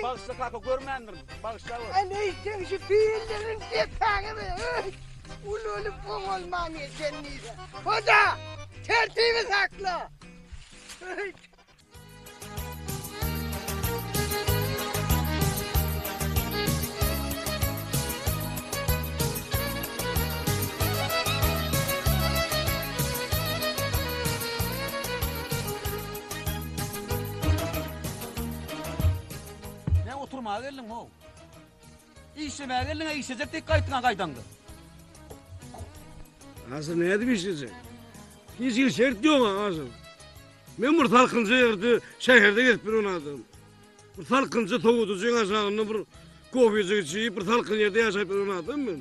Bagyşla kaka görmändirin. Bagyşla gör. Ene sen şu pillerin depäňe be. Öý, Ulalyp oňalman ýeten diýse. Hoda, tertibi sakla. Öý. Ne oturmaga geldiň how? Işlemäge geldiň-ä işlejek diýip gaýtdyň-a gaýdaňda. Asyl nädip işlejek? Hiç hili şert ýok-a asyl. Men bir salkynja ýerde şäherde gezip ýören adam. Bir salkynja sowadyjyň aşagynda bir kofejik içip, bir salkyn ýerde ýaşap ýören adam men.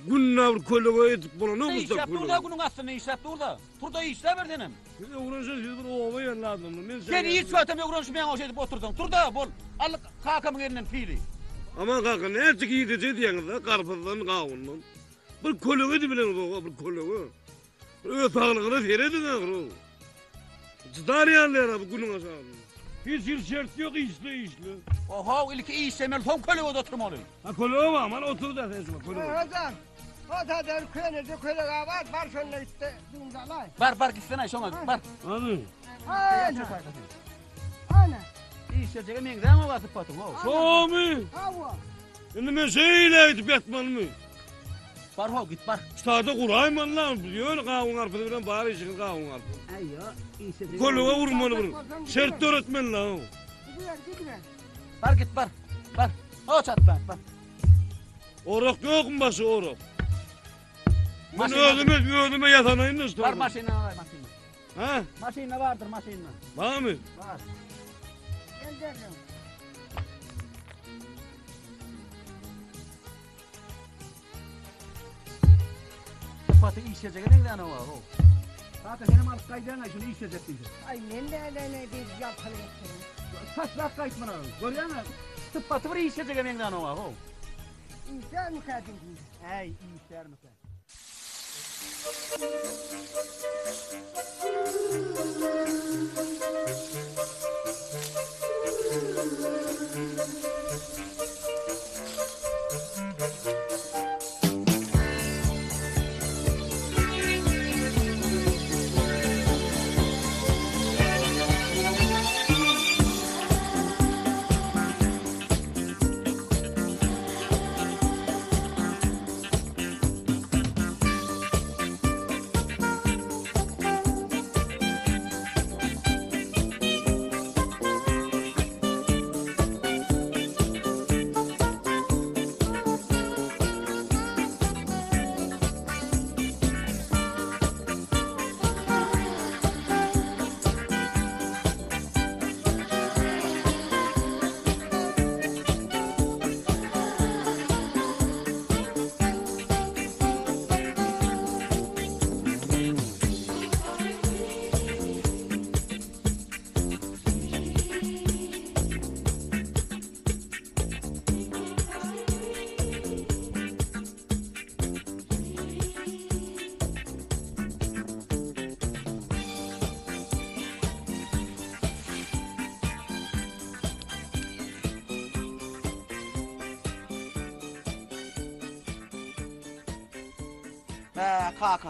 Günde bir kölege edip bolanok Işläp işte dur-da günüň astynda işläp dur-da. Tur-da işläber senem. Siz öwrenşen siz bir oba ýerli adamlar. Men Sen hiç wagtam öwrenişmeýäň o şeýdip otursaň. Tur-da bol. Al kakamyň elinden pili. Aman kaka näçe girdeji edýäňiz-a garpyzdan gawundan. Bir kölege edibileňizok-a bir kölege. Öz saglygyna serediň ahyry. Jydar ýaly bu günüň aşagynda. Hiç hili şert ýok işle işle. Oho ilki işlemeli soň kölegede oturmaly. Ha kölege bar mana otur da sen şuna kölege. Hocam, o da köneje kölege bar, bar şonda gitdi, dundalay. Bar bar gitsene şoňa bar. Hany. Ana. Ana. Işlejege meňzäň oga sypatyň ho. Şomy? Hawa. Indi men şeýle edip ýatmalymy? Bar ho git bar. Ştada guraýmaly lan. Ýöne gawun garpyzy bilen bar işiňiz gawun garpyz. Aý ýo işlejege. Kölege urmaly bir. Şert döretmeli lan. Gidiber, gidiber. Bar git bar. Bar. Ho çatma bar. Orak ýokmy başy orak? Men özüme özüme ýasanaýyn da Bar maşyna bar maşyna. Ha? Maşynda bardyr maşynda. Barmy? Bar. Gel derdim. Sypaty işlejege meňzän owa ho. Kaka senem alyp gaýdaň-aý şuny işlejek diýse. Ay men de ne bir ýaltalyk etdim. Taşlap gaýtmana. Görýäňmi? Sypaty bir işlejege meňzän owa ho. İşler mi kadın? Äý işlermikä? Hä kaka.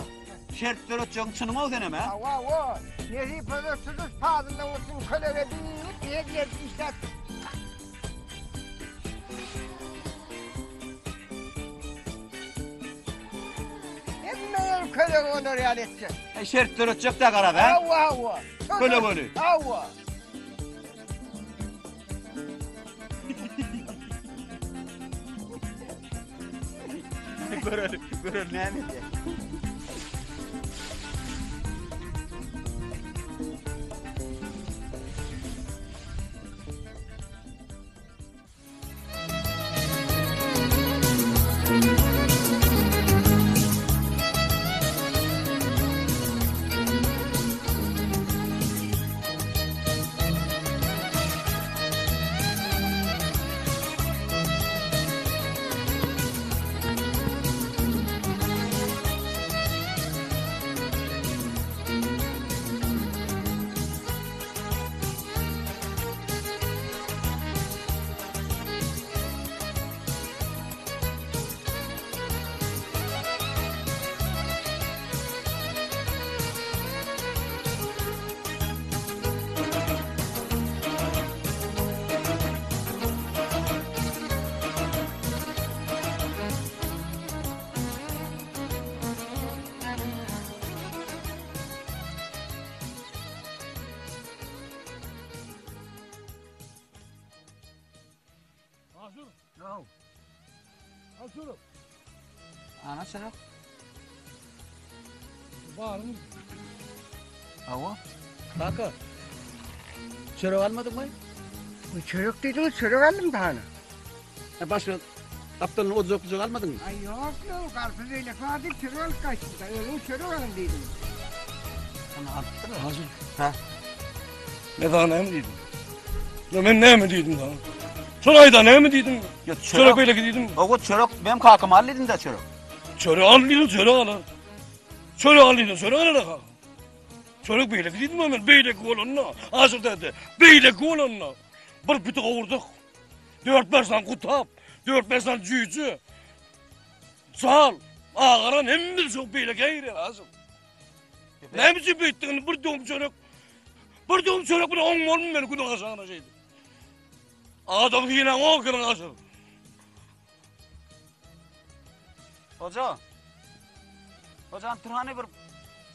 Şert döretjegiň çynyň ol senem hä? Hawa, hawa. Nesip bolsa tutuş pazylyň üçin kölege diýip ýer ýer işläp. Hemme ýer kölege bolar ýaly etjek. E, şert döretjek de garaz hä? Hawa, hawa. Kölegeli. Hawa. Göreli, göreli näme edýär. Kaka-haw. Al çörek. Ana çörek. Baryň. Hawa. Kaka. Çörek almadyňmy? Bu çörek diýdiňiz, çörek aldym da hany. E başga gapdalyndan ojak bujak almadyňmy? Aý ýok, ýok, garpyz beýleki bar diýip çörek alyp gaýtdym da. Özüňiz çörek alyň diýdim. Ana alypdyr. Hazır. Ha. Men sana näme diýdim? Ya men näme diýdim sana? Şol aýda näme diýdim? Ya Çörek beýleki diýdim. Owa çörek, benim kakam al diýdim de çörek. Çörek al diýdim, çörek al. Çörek al diýdim, çörek al kaka. Çörek beýleki diýdim men, beýleki bolanda, aşyr däde, beýleki bolanda. Bir piti gowurdyk. Dört-beş sany gutap, dört-beş sany jüýje. Çal, agaran hemme şo beýleki girýär aşyr. Näme üçin beýtdiňini bir döwüm çörek, bir döwüm çörek bilen oňmalmy men günüň aşagyna şeýdip. Adam synaň o kiliň aşyr. Hoja. Hojam tur hany bir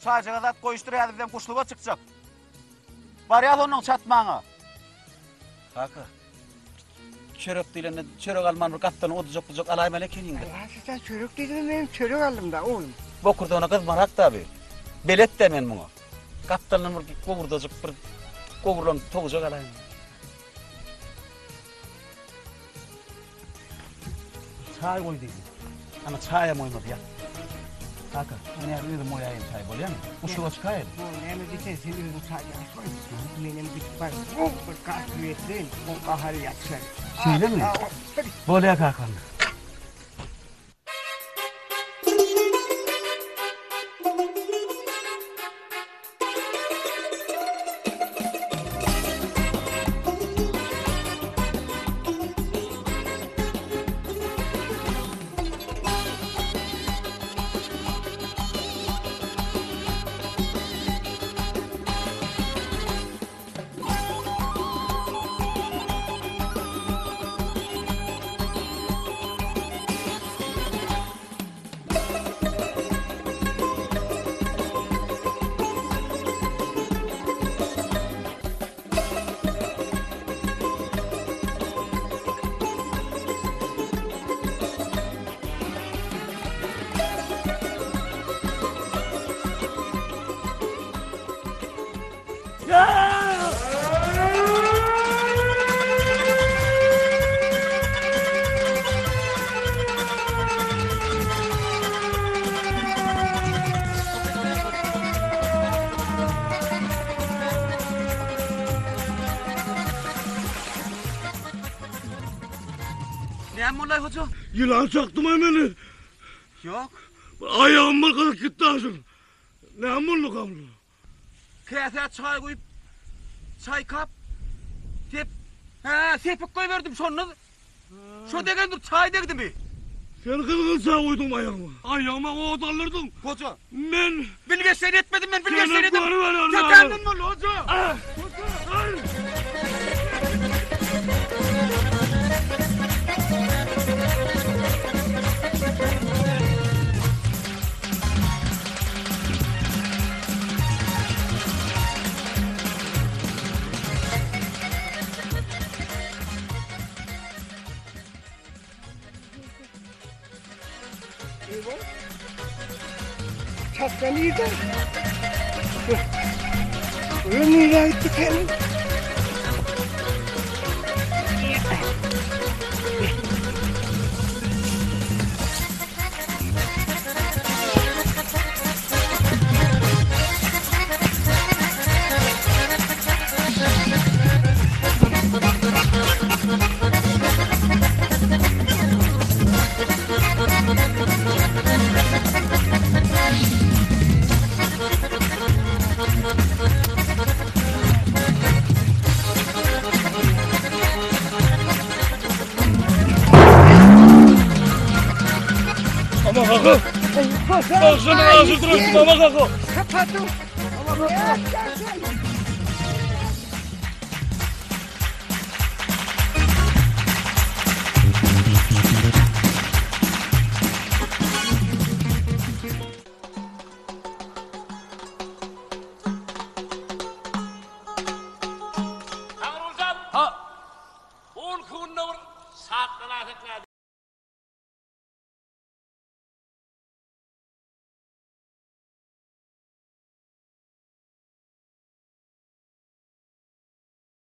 çaýjyga zat goýuşdyr häzir bizem guşluga çykjak. Barýas onnoň çatmaňa. Kaka. Çörek diýlende çörek alman bir gapdalyny odujak bujak alaýmaly ekeniň-dä. Aý, sen çörek diýdiň, men çörek aldym da, oglum. Bokurdagyna gyzmarak da bi. Belet-dä men muňa. Gapdalyndan bir gowurdajyk bir gowrulan towujak alaýyn. Çaý goý diýdi. Ana çaýam goýmady ýa. Kaka, men häzir özüm goýaýyn çaý bolýamy? Guşluga çykaýyn. Bol, näme diýseň sen özüň çaý ýazyp goý. Menem gidip baryp, bir garpyz getireýin, oň gahary ýatyşar. Şeýlemi? Bolýa kaka onda. Näme boldy hoja? Ýylan çakdymy meni? Ýok. Aýagym bir gyzyp gitdi aşyr. Näme boldy gamly? Käsä çaý guýup, çaýkap, sep, hä, sepik goýberdim şonda. Şo degen dur, çaý degdimi? Sen gyzgyn çaý guýduň aýagyma. Aýagyma ot aldyrdyň. Hoja. Men. Bilgeşleýin etmedim men, bilgeşleýin etmedim. Tötänden boldy, hoja. Çatla nirde? Öyle nereye gitti senin? Ama kaka. Başını ağzı ama kaka. Kapattım. Taňryjan! Ha! Bu günki günde bir şatlanaýsak nädýär?